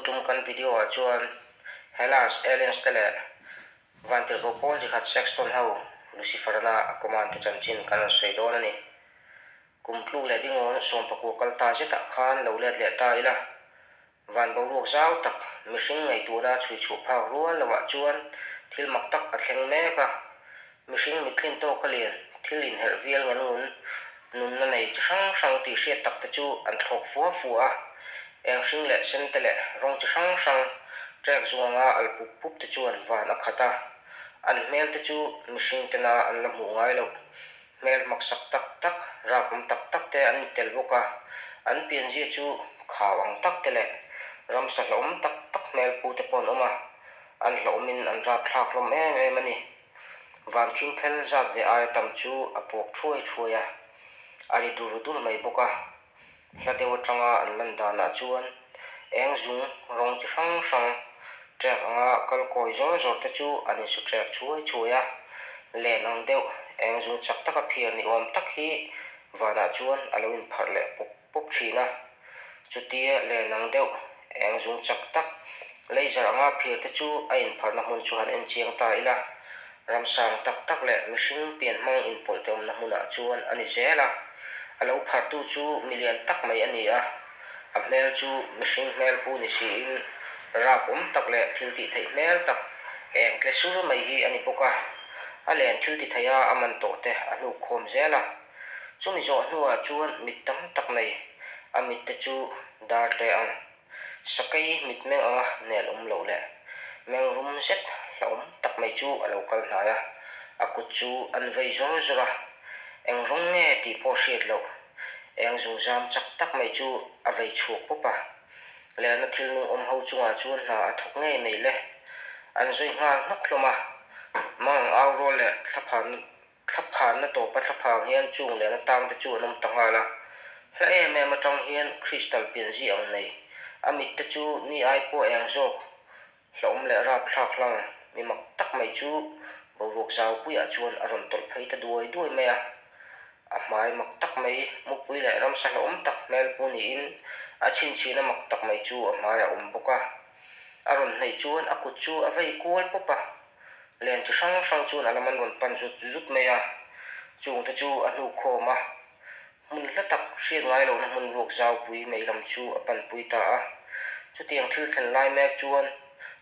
tum kan video ah chuan Hellas Aliens te leh Vantirhkoh pawl chi khat Sexton ho Lucifer-na a command te chanchin kan rawn sawi dawn a ni. Kum tluk leh dingawn sawmpakua kal ta zetah khan lo let leh ta ila, Van boruak zau tak mihring ngaihtuahna chhui chhuah phak rual loah chuan thil mak tak a thleng mek a. Mihring mittlin tawka lian thil inherh vial ngen ngun nunna nei chi hrang hrang tih hriat tak te chu an thlawk fua fua a. Eng hring leh sen te leh rawng chi hrang hrang trek zuanga al pup pup te chuan van a khat a. An hmel te chu mihring tena an la hmuh ngai loh. Hmel hmaksak tak tak, rapawm tak tak te an ni tel bawk a, an pianzia chu khau ang tak te leh ramsa hlauhawm tak tak hmel pu te pawh an awm a, an hlauhawmin an rapthlak hlawm em em a ni. Van khingphel zat ve aia tam chu a puak thuai thuai a, a ri dur dur mai bawk a. Hla deuh atanga an lan danah chuan eng zung rawng chi hrang hrang trek anga kal kawi zawr zawr te chu an insu trek chhuai chhuai a, len ang deuh eng zung chak taka phiar ni awm tak hi vanah chuan a lo inpharh leh pawp pawp thin a. Chutia len ang deuh eng zung chak tak laser anga phiar te chu a inpharhna hmun chu han en chiang ta ila, Ramsang tak tak leh mihring pianhmang inpawlh te awmna hmunah chuan a ni zel a, a lo phartu chu milian tak mai a ni a, a hmel chu mihring hmel pu ni siin rap awm tak leh thil tih theih hmel tak eng tle sur mai hi a ni bawk a, a len thil ti theia a man tawh te a hnuk khawm zel a, chumi zawh hnuah chuan mit tam tak nei a mit te chu dar hle ang. Sakei mitmeng anga nel awm loh leh meng rum zet hlauhawm tak mai chu a lo kal hnai a, a kut chu an vei zawr zawr a, eng rawng nge tih pawh hriat loh, eng zungzam chak tak mai chu a vei chhuak pawp a, lehna thil nung awm ho chungah chuan hna a thawk ngei mai le. An zui nghal hnawk hlawm a, mang au rual leh thlaphan Thlaphanna tawpa thlaphang hian chung leh na tangte chu an awm ta nghal a. Hla em em atang hian crystal pianzi ang nei. A mitte chu ni ai pawh eng zawk hlauhawm leh rapthlak hlang mi mak tak mai chu boruak zau puiah chuan a rawn tawlh phei ta duai duai mai a. A hmai mak tak mai, mupui leh ramsa hlauhawm tak hmel pu niin a chhinchhihna mak tak mai chu a hmaiah a awm bawk a. A rawn hnaih chuan a kut chu a vei kual pawp a. Len chi hrang hrang chuan a lam an rawn pan zut zut mai a, chungte chu a hnuk khawm a, hmun hla tak hriat ngai lohna hmun ruak zaupui mai lam chu a panpui ta a. Chutiang thil thlen lai mek chuan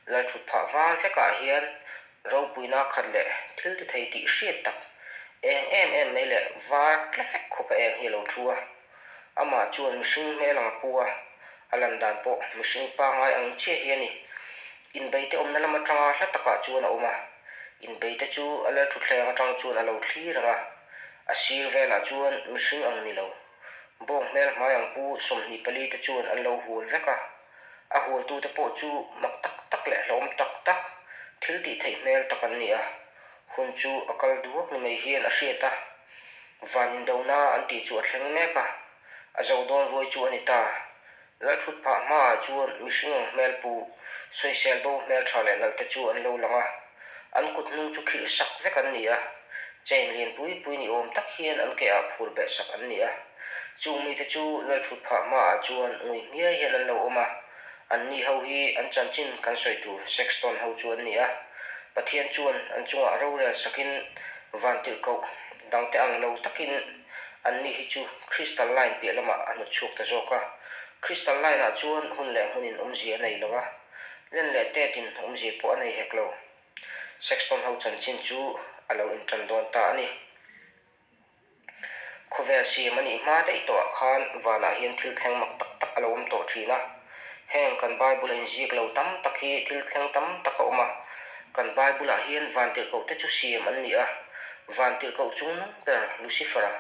Lalthut phah val vekah hian ropuina khat leh thil ti thei tih hriat tak eng em em mai leh var tla fek khawpa eng hi a lo thu a. Amah chuan mihring hmel ang a pu a, a lan dan pawh mihring pangngai ang chiah hi a ni. Inbeite awmna lam atanga hla takah chuan a awm a, inbeite chu a lalthutthleng atang chuan a lo thlir ang a, a sir velah chuan mihring ang ni lo, bawng hmel hmai ang pu 24 te chuan an lo hual vek a, a hualtute pawh chu mak tak tak leh hlauhawm tak tak, thil tih theih hmel tak an ni a, hun chu a kal duak ni mai hian a hriat a, van indona an tih chu a thleng mek a, a zo dawn ruai chu a ni ta. Lalthut phah hmaah chuan mihring ang hmel pu, sawisel bo hmel tha leh nalh te chu an lo lang a, an kut hnung chu khilh sak vek an ni a, chain lian pui pui ni awm tak hian an ke ah phur beh sak an ni a. Chung mite chu Lalthut phah hmaah chuan ngui hniai hian an lo awm a, anni ho hi an chanchin kan sawi tur Sexton ho chu an ni a, Pathian chuan an chungah rorel sakin vantirhkoh dangte ang lo takin Anni hi chu Crystal Line piah lamah a hnawt chhuak ta zawk a. Crystal Line-ah chuan hun leh hmunin awmzia a nei lo a, len leh tetin awmzia pawh a nei hek lo. Sexton ho chanchin chu a lo intan dawn ta a ni. Khawvel siam a nih hma daih tawhah khan vanah hian thil thleng mak tak tak a lo awm tawh thin a. Heng kan Bible-a inziak lo tam tak hi thil thleng tam tak a awm a. Kan Bible-ah hian vantirhkoh te chu siam an ni a. Vantirhkoh chung nung ber Lucifer-a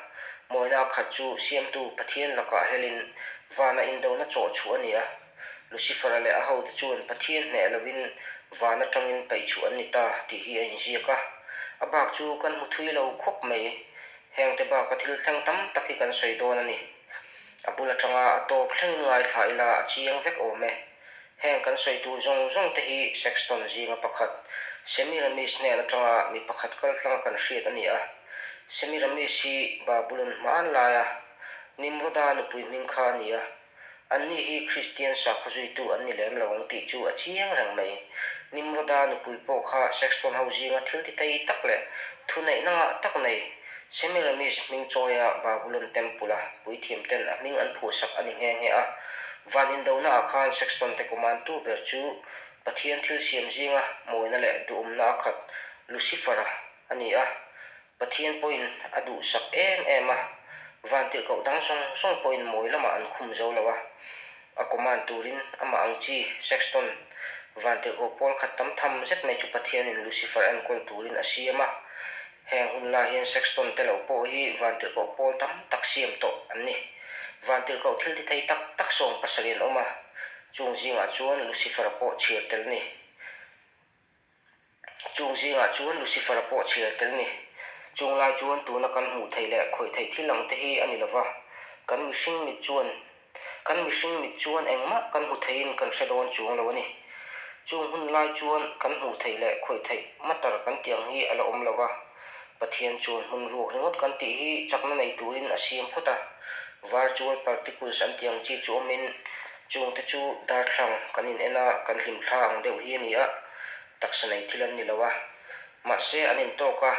mawina khat chu siamtu Pathian lakah helin vana indona chawh chhuah a ni a. Lucifer-a leh a hote chuan Pathian hneh lovin van atangin paih chhuah an ni ta tih hi a inziak a. A bak chu kan hmu thui lo khawp mai. Hengte baka thil thleng tam tak hi kan sawi dawn a ni. A bul atanga a tawp thlengin ngaithla ila a chiang vek awm e. Heng kan sawi tur zawng zawng te hi Sexton zinga pakhat, Semiramis hnen atanga mi pakhat kaltlanga kan hriat a ni a. Semiramis hi Babulon hmanlaia Nimroda nupui hming kha a ni a. Anni hi Kristian sakhaw zuitu an ni lem lo ang tih chu a chiang reng mai. Nimroda nupui pawh kha Sexton ho zinga thil ti thei tak leh thuneihna ngah tak nei Semiramis hming chawia Babulon Temple-a puithiam ten a hming an phuahsak a ni nghe nghe a. Van indonaah khan Sexton te command-tu ber chu Pathian thil siam zinga mawina leh duhawmna a khat Lucifer-a a ni a. Pathian pawhin a duhsak em em a, vantirhkoh dang zawng zawng pawhin mawi lamah an khum zo lo a. A command turin amah ang chi Sexton vantirhkoh pawl khat tam tham zet mai chu Pathianin Lucifer enkawl turin a siam a. Heng hun lai hian Sexton te loh pawh hi vantirhkoh pawl tam tak siam tawh an ni. Vantirhkoh thil ti thei tak tak 70 an awm a, chung zingah chuan Lucifer pawh chhiar tel ni. Chung zingah chuan Lucifer pawh chhiar tel ni. Chung lai chuan tuna kan hmuh theih leh khawih theih thil ang te hi a ni lova, kan mihring mit chuan kan mihring mit chuan engmah kan hmu theiin kan hre dawn chuang lo a ni. Chung hun lai chuan kan hmuh theih leh khawih theih matter kan tih ang hi a la awm lova, Pathian chuan hmun ruak ringawt kan tih hi chakna nei turin a siam phawt a, virtual particles an tih ang chi chu awmin chungte chu darthlang kan in en a, kan hlimthla ang deuh hi a ni a, taksa nei thil an ni lo a, mahse an intawk a,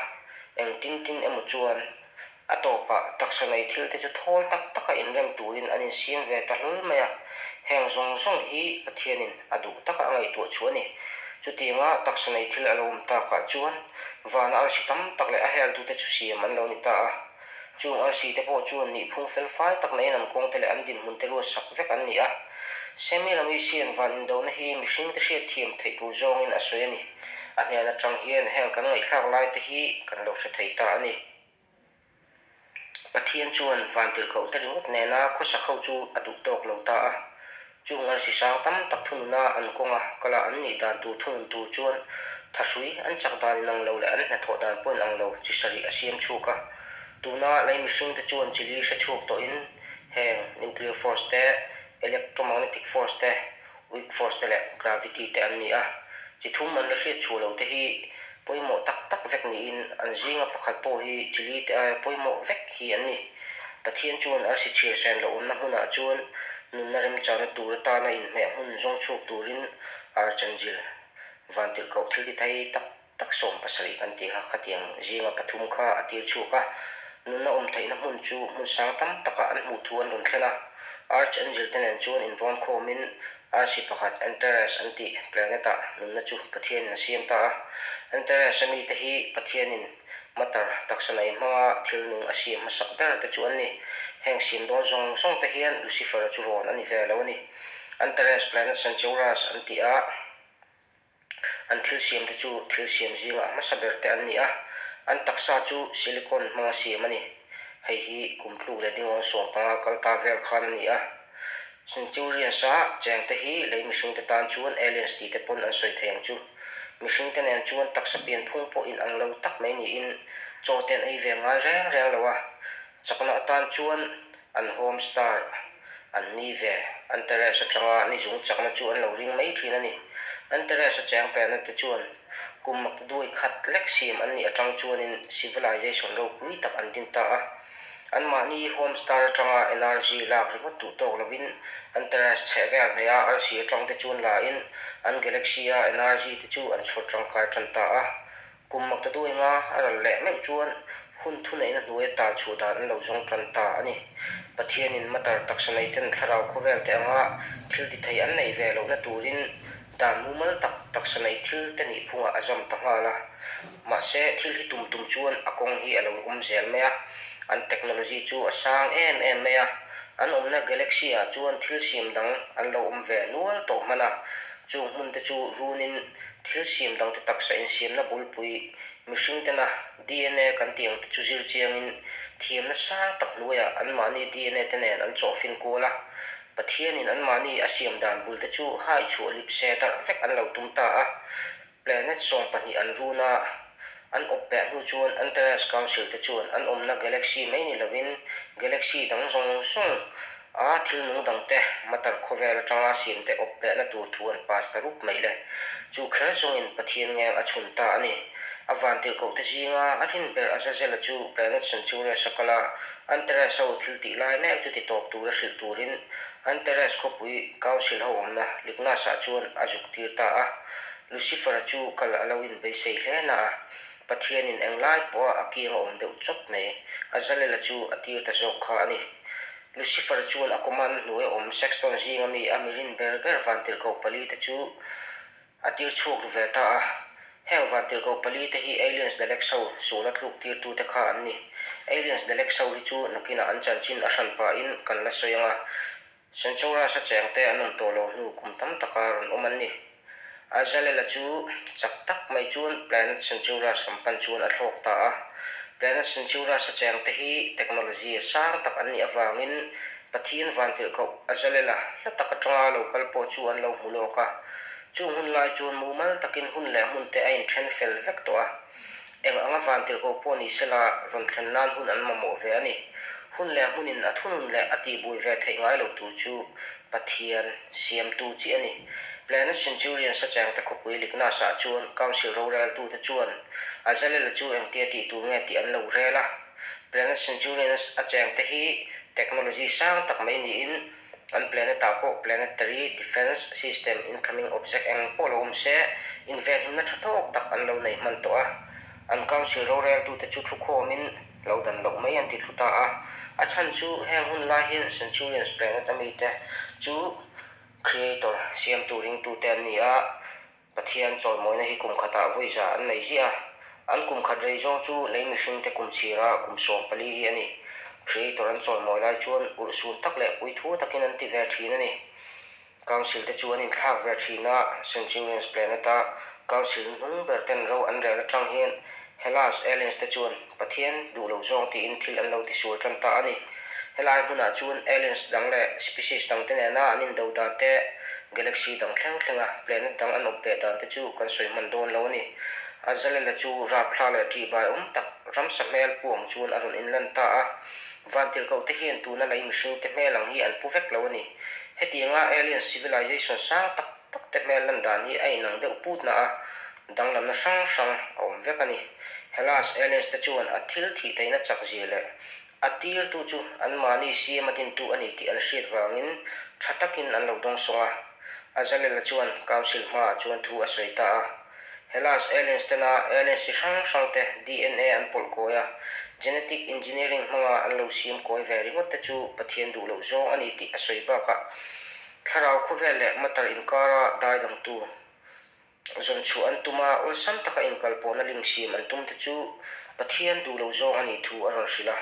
engtin tin emaw chuan a tawpah taksa nei thil te chu thawl tak taka inrem turin an insiam ve ta hlawl mai a, heng zawng zawng hi Pathianin a duh taka a ngaihtuah chu a ni. Chutianga taksa nei thil a lo awm takah chuan vana arsi tam tak leh a heltute chu siam an lo ni ta a. Chung arsi te pawh chuan nihphung fel fai tak neiin an kawngte leh an dinhmun te ruatsak vek an ni a. Semiramis hian van indona hi mihringte hriatthiam theih tur zawngin a sawi a ni. A hnen atang hian heng kan ngaihthlak lai te hi kan lo hre thei ta a ni. Pathian chuan vantirhkoh te ringawt nena khawsak ho chu a duh tawk lo ta a. Chung arsi sang tam tak thununa an kawnga kala an nih dan tur thunun tur chuan thahrui an chak dan inang lo leh an hnathawh dan pawh inang lo chi sarih a siam chhuak a. Tuna lei mihringte chuan chi li hre chhuak tawhin heng nuclear force te, electromagnetic force te, weak force te leh gravity te an ni a. Chi thum an la hriat chhuah lo te hi pawimawh tak tak vek niin an zinga pakhat pawh hi chi li te aia pawimawh vek hi an ni. Pathian chuan arsi chhir sen lo awmna hmunah chuan nunna remchana tur atana inhmeh hmun zawng chhuak turin Archangel vantirhkoh thil ti thei tak tak 70 kan tih kha khatiang zinga pathum kha a tir chhuak a, nunna awm theihna hmun chu hmun sang tam takah an hmuh thu an rawn thlen a. Archangel te nen chuan inrawn khawmin arsi pakhat Antares an tih planet-ah nunna chu Pathianin a siam ta a. Antares-a mite hi Pathianin matter taksa nei hmanga thil nung a siam hmasak ber te chu an ni. Heng siam dawn zawng zawng te hian Lucifer-a chu rawn a ni ve lo a ni. Antares planet Centaurus an tih a. An thil siam te chu thil siam zingah hmasa ber te an ni a, an taksa chu silicone hmanga siam a ni. Hei hi kum tluk leh dingawn 15 kal ta vel khan a ni a. Centurions a cheng te hi lei mihring te tan chuan aliens tih te pawn an sawi thei ang chu. Mihring te nen chuan taksa pianphung pawh inang lo tak mai niin chaw te an ei ve ngai reng reng lo a. Chakna atan chuan an home star an ni ve. Antares atanga ni zung chakna chu an lo ring mai thin a ni. Antares a cheng planet te chuan kum makduai khat lek siam an nih atang chuanin civilization ropui tak an din ta a. Anmahni home star atanga energy lak ringawt duh tawk lovin Antares chheh vel hnaih a arsi atang te chuan la in an galaxy a energy te chu an chhawr tangkai tan ta a. Kum makta duh enga a ral leh meuh chuan hun thuneihna hnuaia tal chhuah dan an lo zawng tan ta a ni. Pathianin matar taksa neiten thlarau khawvel te anga thil ti thei an neih ve lohna turin dan mumal tak taksa nei thil te nih phungah a zam ta nghal a. Mahse, thil hi tum tum chuan a kawng hi a lo awm zel mai a, an technology chu a sang em em mai a. An awmna galaxy-ah chuan thil siam dang an lo awm ve nual tawh hman a, chung hmun te chu runin Thil siam dangte taksa insiamna bulpui mihring tena dna kan tih ang te chu zir chiangin thiamna sang tak hnuaiah anmahni dna te nen an chawhfin kual a. Pathianin anmahni a siam dan bul te chu hai chhuah lip se darh vek an lo tum ta a. Planet 12 an run a, an awp beh hnu chuan Antares Council te chuan an awmna galaxy mai ni lovin galaxy dang zawng zawng A thil nung dangte matar khawvel atanga siamte awp behna tur thu an pass ta rup mai le. Chu kher zawngin Pathian ngeng a chhun ta a ni. A vantirhkohte zinga a rin ber Azazela chu Planet Centaurus a kal a, Antares ho thil tih lai mek chu titawp tura hrilh turin Antares khawpui Council ho awmna Lignas-ah chuan a zuk tir ta a. Lucifer-a chu kal a lo inbeisei hle na a, Pathianin englai pawha a kiang a awm deuh chawp mai. Azalela chu a tir ta zawk kha a ni. Lucifer chuan a command hnuai awm Sexton zinga mi a mirin ber ber vantirhkoh palite chu a tir chhuak ru ve ta a. Heng vantirhkoh palite hi Aliens Daleks ho suala tluk tirtute kha an ni. Aliens Daleks ho hi chu nakinah an chanchin a hran pahin kan la sawi ang a. Centaurus a chengte an awm tawh lo hnu kum tam taka rawn awm an ni. Azalela chu chak tak mai chuan Planet Centaurus lam pan chuan a thlawk ta a. Planet Centaurus a chengte hi technology sang tak an nih avangin Pathian vantirhkoh Azalela hla tak atanga lo kal pawh chu an lo hmu lawk a. Chung hun lai chuan mumal takin hun leh hmun te a inthen fel vek tawh a. Eng anga vantirhkoh pawh ni sela rawn thlen nan hun an mamawh ve a ni. Hun leh hmunin a thunun leh a tihbui ve theih ngai lo tur chu Pathian siamtu chi a ni. Planet Centurion Sachengte khawpui Lignas-ah chuan Council roreltute chuan Azalela chu engtia tih tur nge tih an lo rel a. Planet Centurions a chengte hi technology sang tak mai niin An planet-ah pawh planetary defence system incoming object eng pawh lo awm se, invenhimna tha tawk tak an lo nei hman tawh a. An council roreltute chu thukhawmin lo dan loh mai an ti thlu ta a. A chhan chu heng hun lai hian Centurions planet a mite chu creator siamtu ringtute an ni a, Pathian chawimawina hi kum khatah vawi za an nei ziah a, an kum khat rei zawng chu lei mihringte kum chhira kum 14 hi a ni. Creator an chawimawi lai chuan urhsun tak leh puithu takin an ti ve thin a ni. Council te chu an inthlak ve thin a, Centurions Planet-a Council hnung ber ten ro an rel atang hian Hellas aliens te chuan Pathian duh lo zawng tiin thil an lo tisual tan ta a ni. Helai hmunah chuan aliens dang leh species dang te nena an indo dan te, galaxy dang thleng thlenga planet dang an awp beh dan te chu kan sawi hman dawn lo a ni. Azalela chu rapthla leh ṭihbai awm tak ramsa hmel pu ang chuan a rawn inlan ta a. Vantirhkoh te hian tuna lei mihring te hmel ang hi an pu vek lo a ni. Hetianga alien civilization sang tak tak te hmel lan dan hi a inang deuh put na a, danglamna hrang hrang a awm vek a ni. Hellas aliens te chuan a thil thih theihna chak zia leh a tirtu chu anmahni siam a dintu a ni tih an hriat vangin tha takin an lo dawngsawng a. Azalela chuan council hmaah chuan thu a sawi ta a. Hellas aliens tena aliens chi hrang hrang te DNA an pawlh kawi a, genetic engineering hmanga an lo siam kawi ve ringawt te chu Pathian duh loh zawng a ni tih a sawi bakah Thlarau khawvel leh matar inkara dai dangtu zawn chhuah an tum a, awlsam taka inkalpawhna link siam an tum te chu Pathian duh lo zawng a nih thu a rawn hrilh a.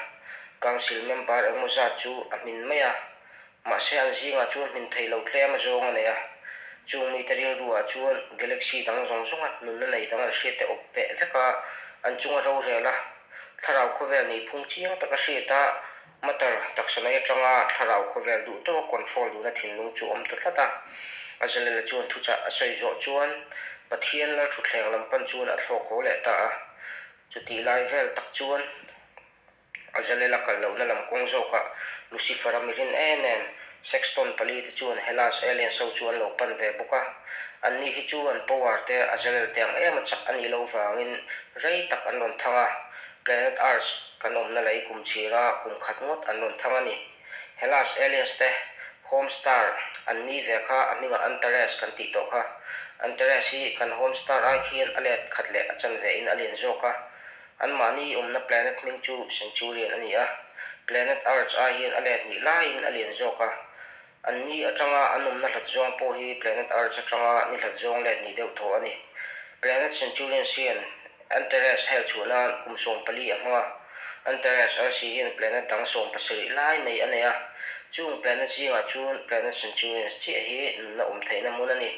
Council member engmaw zat chu a hmin mai a, mahse an zingah chuan hmin thei lo tlem a zawng a nei a. Chung mite rilruah chuan galaxy dang zawng zawnga nunna nei dang an hriat te awp peh vek a, an chunga rorel a, thlarau khawvel nih phung chiang taka hriat a, Matter, taksa mai atanga thlarau khawvel duh tawk control duhna thinlung chu awm ta tlat a. Azalela chuan thuchah a sawi zawh chuan Pathian lal thutthleng lam pan chuan a thlawk haw leh ta a. Chutih lai vel tak chuan Azalela kal lohna lam kawng zawkah Lucifer-a mirin em em Sexton pali te chuan Hellas aliens ho chu an lo pan ve bawk a. Anni hi chu an power te Azalel te ang em a chak a nih loh vangin rei tak an rawn thang a. Planet Earth kan awmna lei kum chhira kum khat ngawt an rawn thang a ni. Hellas aliens te Home Star an ni ve kha a hmingah Antares kan tih tawh kha. Antares hi kan Home Star ai khian a let khat leh a chan ve in a lian zawk a. Anmahni awmna planet hming chu Centurion a ni a. Planet Earth ai hian a let hnih laiin a lian zawk a. An ni atanga an awmna hlat zawng pawh hi Planet Earth atanga ni hlat zawng let ni deuh thaw a ni. Planet Centurions hian Antares hel chhuah nan kum 14 a hmang a. Antares arsi hian planet dang 70 lai mai a nei a. Chung planet zingah chuan Planet Centurions chiah hi nunna awm theihna hmun a ni.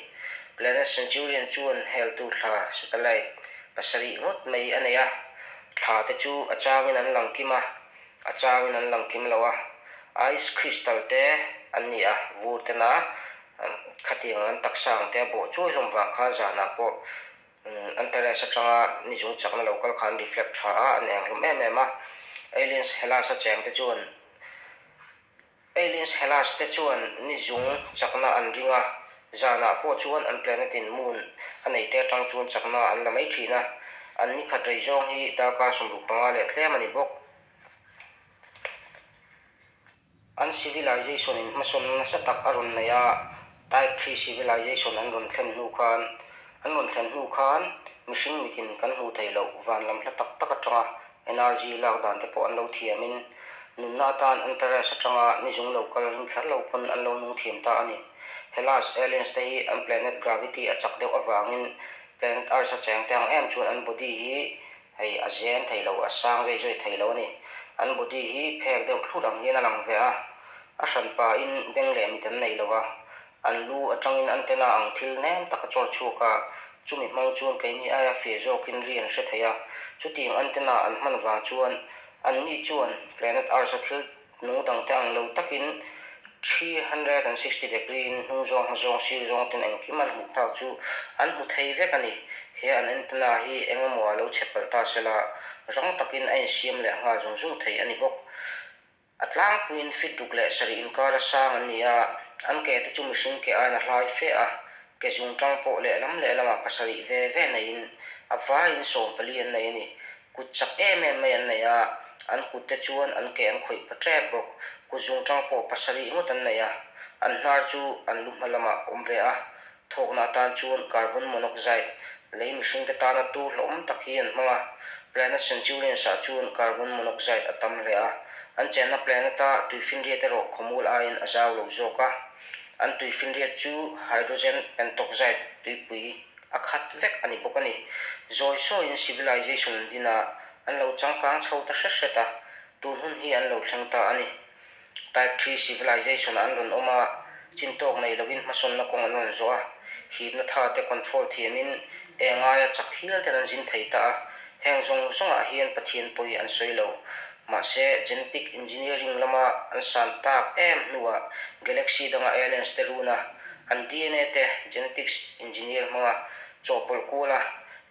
Planet Centurion chuan heltu thla, satellite, pasarih ngawt mai a nei a. Thla te chu a changin an lang kim a. A changin an lang kim lo a, ice crystal te an ni a, vur tena khatiang an taksa ang te a bawh chuai hlawm vang khan zanah pawh Antares atanga ni zung chakna lo kal khan reflect tha a, an eng hlawm em em a. Aliens Hellas a cheng te chuan Aliens Hellas te chuan ni zung chakna an ring a, zanah pawh chuan an planet in moon a nei te atang chuan chakna an la mai thin a. An ni khat rei zawng hi darkar 65 leh tlem a ni bawk. An civilization in hmasawnna nasa tak a rawn nei a, Type Three civilization an rawn thlen hnu khan an rawn thlen hnu khan mihring mitin kan hmuh theih loh van lam hla tak tak atanga energy lak dan te pawh an lo thiamin nunna atan Antares atanga ni zung lo kal ring kher lo pawn an lo nung thiam ta a ni. Hellas aliens te hi an planet gravity a chak deuh avangin planet Earth a cheng te ang em chuan an body hi Hei a zen thei lo, a sang zai zai thei lo a ni. An body hi phek deuh thlur ang hian a lang ve a, a hran pahin beng leh mit an nei lo a, an lu atangin antenna ang thil nem tak a chawr chhuak a, chumi hmang chuan keini aia fir zawkin ri an hre thei a, chutiang antenna an hman vang chuan anni chuan planet Earth a thil Nung dangte ang lo takin 360 degree in hnung zawng hma zawng sir zawng ten engkim an hmuh phak chu an hmu thei vek a ni. He an antenna hi eng emaw a lo chhe palh ta sela rang takin a insiam leh nghal zung zung thei a ni bawk. A tlangpuiin feet 67 inkar a sang an ni a, an ke te chu mihring ke aiin a hlai fe a, ke zung tang pawh lehlam lehlamah pasarih ve ve neiin a vaiin 14 an nei a ni. Kut chak em em mai an nei a, an kut te chuan an ke an khawih pa tep bawk. Kut zung tang pawh pasarih ngawt an nei a, an hnar chu an lu hma lamah awm ve a. Thawkna atan chuan carbon monoxide, lei mihring te tana tur hlauhawm tak hi an hmang a. Planet Centurions ah chuan carbon monoxide a tam hle a, an chenna planet a tuifinriat erawh khawmul aiin a zau lo zawk a. An tuifinriat chu hydrogen pentoxide tuipui a khat vek a ni bawk a ni. Zawi sawiin civilization an din a, an lo changkang chho ta hret hret a, tun hun hi an lo thleng ta a ni. Type Three civilization ah an rawn awm a, chin tawk nei lovin hmasawnna kawng an rawn zawh a, hipna tha te control thiamin eng aia chak hial ten an zin thei ta a, heng zawng zawngah hian Pathian pawi an sawi lo. Mahse, genetic engineering lama an san tak em hnuah galaxy danga aliens te run a, An dna te genetics engineer hmanga chawhpawlh kual a,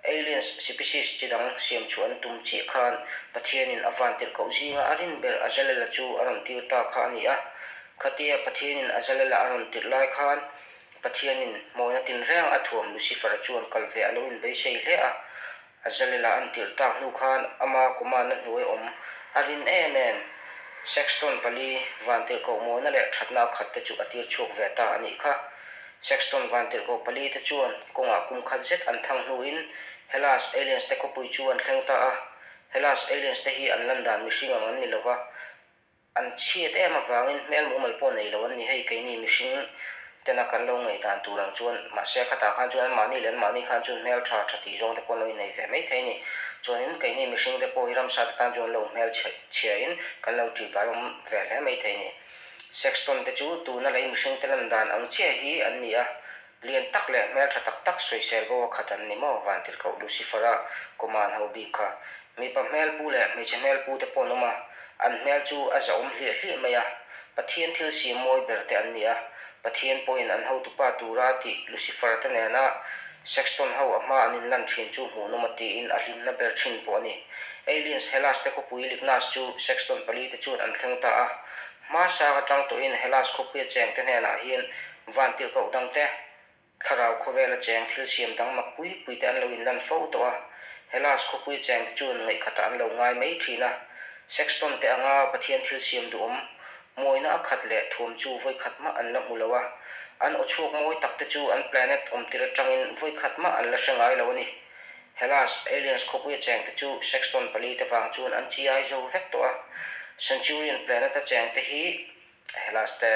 aliens species chi dang siam chhuah an tum chiah khan Pathianin a vantirhkoh zinga a rin ber Azalela chu a rawn tir ta kha a ni a. Khatia Pathianin Azalela a rawn tirh lai khan Pathianin mawina tinreng a thuam Lucifer-a chuan kal ve a lo inbeisei hle a. Azalela an tirh tak hnu khan ama command-na hnuai awm a rin em em. Sexton pali vantirhkoh mawina leh thatna a khat te chu a tir chhuak ve ta a nih kha. Sexton vantirhkoh pali te chuan kawngah kum khat zet an thang hnuin Hellas aliens te khawpui chu an thleng ta a. Hellas aliens te hi an lan dan mihring ang an ni lova, An chhiat em avangin hmel mumal pawh nei lo an ni hei keini mihring tena kan lo ngaihdan tur ang chuan mahse khatah khan chuan anmahni leh anmahni khan chuan hmel tha tha tih zawng te pawh an lo innei ve mai thei a ni. Chuanin keini mihring te pawh hi ramsa te tan chuan an lo hmel chhiain kan lo ṭihbai awm ve hle mai thei a ni. Sexton te chu tuna lei mihring te lan dan ang chiah hi an ni a, Lian tak leh hmeltha tak tak sawisel bo a khat an ni maw? Vantirhkoh Lucifer-a command ho bik kha. Mipa hmelpu leh hmeichhe hmelpu te pawh an awm a, an hmel chu a zahawm hliah hliah mai a. Pathian thil siam mawi ber te an ni a, Pathian pawhin an hotupa tura tih Lucifer-a te nena Sexton ho a hma an inlan thin chu hmuhnawm a tiin a hlimna ber thin pawh a ni. Aliens Hellas te khawpui Lignas chu Sexton pali te chuan an thleng ta a. Hmasang atang tawhin Hellas khawpuia chengte hnenah hian Vantirhkoh dangte, thlarau khawvela cheng thil siam dang mak pui pui te an lo inlan fo tawh a, Hellas khawpui chengte chuan ngaihkhatah an lo ngai mai thin a. Sexton te anga Pathian thil siam duhawm mawina a khat leh thuam chu vawikhat mah an la hmu lo a, an aw chhuak mawi tak te chu an planet awmtir atangin vawikhat mah an la hre ngai lo a ni. Hellas aliens khawpuia chengte chu Sexton pali te vang chuan an chiai zo vek tawh a, Centurion planet a chengte hi Hellas te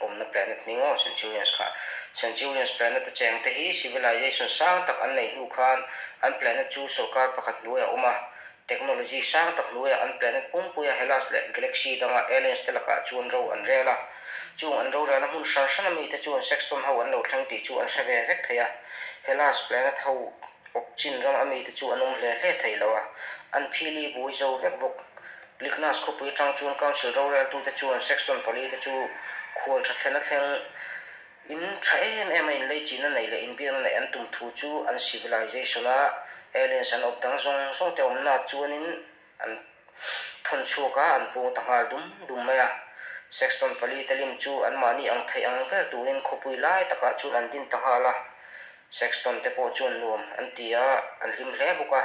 Awmna planet hming aw Centurions kha. Centurions planet a cheng te hi civilization sang tak an neih hnu khan an planet chu sawrkar pakhat hnuaiah a awm a. Technology sang tak hnuaiah an planet pumpuia Hellas leh galaxy danga aliens te lakah chuan ro an rel a. Chung an rorelna hmun hran hran a mite chuan Sexton ho an lo thleng tih chu an hre ve vek thei a. Hellas planet ho awp chin ram a mite chu an awm hle hle thei lo a, an phili bui zo vek bawk. Lignas khawpui atang chuan Council roreltute chuan Sexton pali te chu khual tha thlen a thleng in tha em em a inlei chinna neih leh inbiakna neih an tum thu chu an civilization a aliens an awp dang zawng zawng te awmna chuanin an thawn chhuak a, an pung ta nghal dum dum mai a. Sexton pali te lim chu anmahni ang theih ang ber turin khawpui lai takah chuan an din ta nghal a. Sexton te pawh chuan nuam an ti a, an hlim hle bawk a.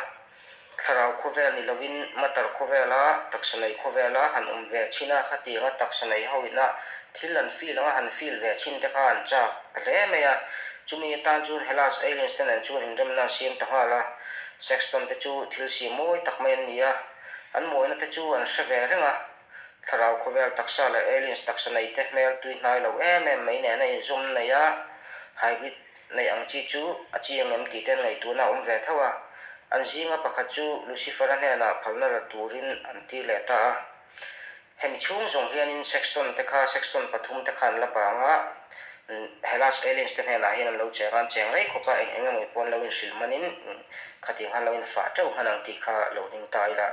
Thlarau khawvel ni lovin matter khawvela taksa nei khawvela han awm ve thin a, khatianga taksa nei ho ina thil an feel anga han feel ve thin te kha an chak ta hle mai a. Chumi atan chuan Hellas aliens te nen chuan inremna an siam ta nghal a. Sexton te chu thil siam mawi tak mai an ni a, an mawina te chu an hre ve reng a. Thlarau khawvel taksa leh aliens taksa nei te hmel tui hnai lo em em mai nena inzawm nei a, hybrid neih ang chi chu a chiang em tih te an ngaihtuahna a awm ve tho a. An zinga pakhat chu Lucifer-a hnenah phalna la turin an tir leh ta a. Hemi chhung zawng hianin Sexton te kha Sexton pathum te kha an la bang a, Hellas aliens te hnenah hian an lo cheng a, an cheng rei khawp a, eng eng emaw pawh an lo inhrilh hmanin khatiang khan lo infah teuh hman ang tih kha lo ring ta ila.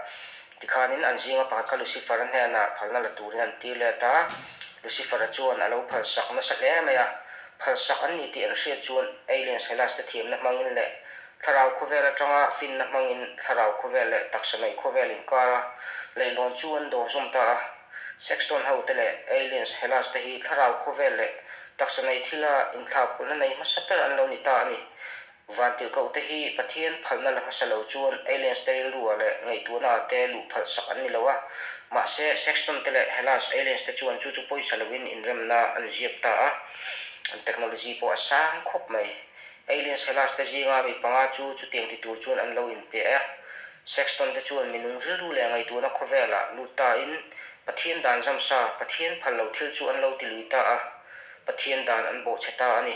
Tikhanin an zinga pakhat kha Lucifer-a hnenah phalna la turin an tir let a, Lucifer-a chuan a lo phalsak nasa hle mai a. Phalsak an ni tih an hriat chuan aliens Hellas te thiamna hmangin leh thlarau khawvel atanga finna hmangin thlarau khawvel leh taksa nei khawvel inkara leihlawn chu an dawr zawm ta a. Sexton ho te leh aliens Hellas te hi thlarau khawvel leh taksa nei thila inthlahpawlhna nei hmasa ber an lo ni ta a ni. Vantirhkoh te hi Pathian phalna la hmasa lo chuan aliens te rilruah leh ngaihtuahnaah te luh phalh sak an ni lo a. Mahse, Sexton te leh Hellas aliens te chuan chu chu pawisa loin inremna an ziak ta a, an technology pawh a sang khawp mai. Aliens Hellas te zinga mi panga chu chutiang ti tur chuan an lo inpe a. Sexton te chuan minung rilru leh ngaihtuahna khawvelah lut tain Pathian dan zamsa, Pathian phal lo thil chu an lo ti lui ta a, Pathian dan an bawhchhe ta a ni.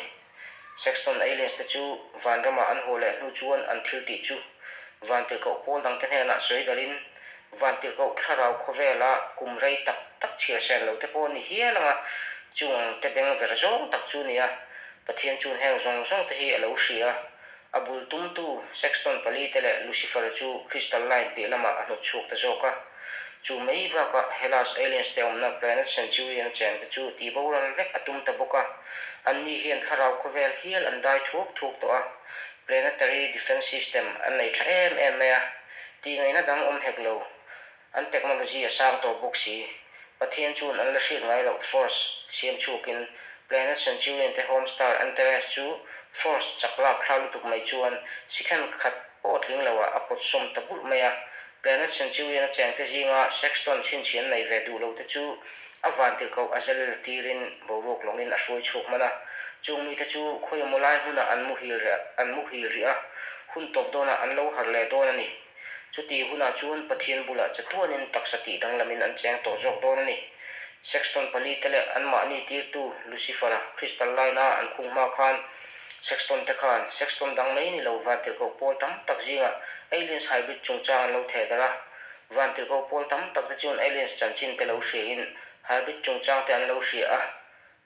Sexton Aliens te chu vanramah an haw leh hnu chuan an thil tih chu vantirhkoh pawl dangte hnenah sawi darin vantirhkoh thlarau khawvela kum rei tak tak chhiar sen lo te pawh ni hial anga chung ang te beng ver zawng tak chu nia Pathian chuan heng zawng zawng te hi a lo hria. A bul tumtu Sexton pali te leh Lucifer chu Crystal Line piah lamah a hnawt chhuak ta zawk a. Chu mai bakah Hellas aliens te awmna planet Centurion a cheng te chu tihboral vek a tum ta bawk a. Anni hian thlarau khawvel hial an dai thuak thuak tawh a, planetary defense system an nei tha em em mai a, tihngaihna dang awm hek lo. An technology a sang tawh bawk si. Pathian chuan an la hriat ngai loh force siam chhuakin Planet Centurion te home star Antares chu force chak lak thla lutuk mai chuan sikhen khat pawh tling loah a pawt sawm ta bulh mai a. Planet Centurion a chengte zinga Sexton chhinchhian nei ve duh lote chu a vantirhkoh a zel tirin boruak lawngin a hruai chhuak hman a. Chung mite chu khawi emaw lai hmunah an muhil an muhil rih a, hun tawp dawnah an lo harh leh dawn a ni. Chutih hunah chuan Pathian bulah chatuanin taksa tih danglamin an cheng tawh zawk dawn a ni. Sexton palite leh anmahni tirtu Lucifer-a Crystal Line-a an khung hma khan Sexton te khan Sexton dang mai ni lo vantirhkoh pawl tam tak zingah Aliens hybrid chungchang an lo theh darh a. Vantirhkoh pawl tam tak te chuan Aliens chanchin te lo hriain hybrid chungchang te an lo hria a.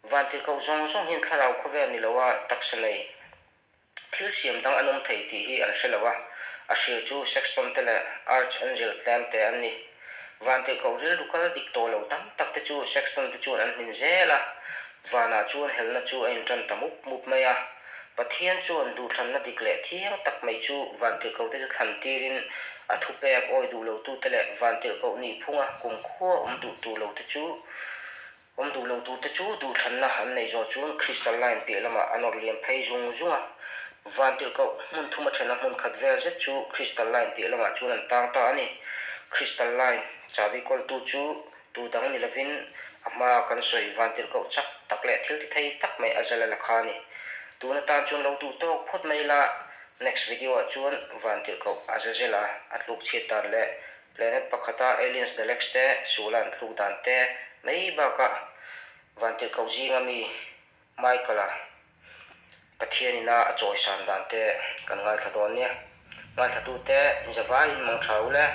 Vantirhkoh zawng zawng hian thlarau khawvel ni loa taksa nei. Thil siam dang an awm thei tih hi an hre lo a, a hria chu Sexton te leh Archangel tlem te an ni. Vantirhkoh rilru kal dik tawh lo tam tak te chu Sexton te chuan an hmin zel a, vanah chuan helna chu a intan ta mup mup mai a. Pathian chuan duhthlanna dik leh thiang tak mai chu vantirhkoh te chu thlan tirin a thupek awi duh lotute leh vantirhkoh nihphunga kumkhua awm duh tur lo te chu Awm duh lo turte chu duhthlanna an neih zawh chuan Crystal Line piah lamah a nawr liam phei zung zung a. Vantirhkoh hmun thuma thena hmun khat vel zet chu Crystal Line piah lamah chuan an tang ta a ni. Crystal Line chahbi kawltu chu tu dang ni lovin a hmaa kan sawi vantirhkoh chak tak leh thil ti thei tak mai a zal a la kha a ni. Tun atan chuan lo duh tawk phawt mai la, next video ah chuan vantirhkoh a za zel a, a tluk chhiat dan leh Planet pakhata aliens Daleks te suala an tluk dan te mai bakah vantirhkoh zinga mi Michael-a Pathian ina a chawisan dan te kan ngaithla dawn nia. Ngaithlatute inzavaiin mang tha u le.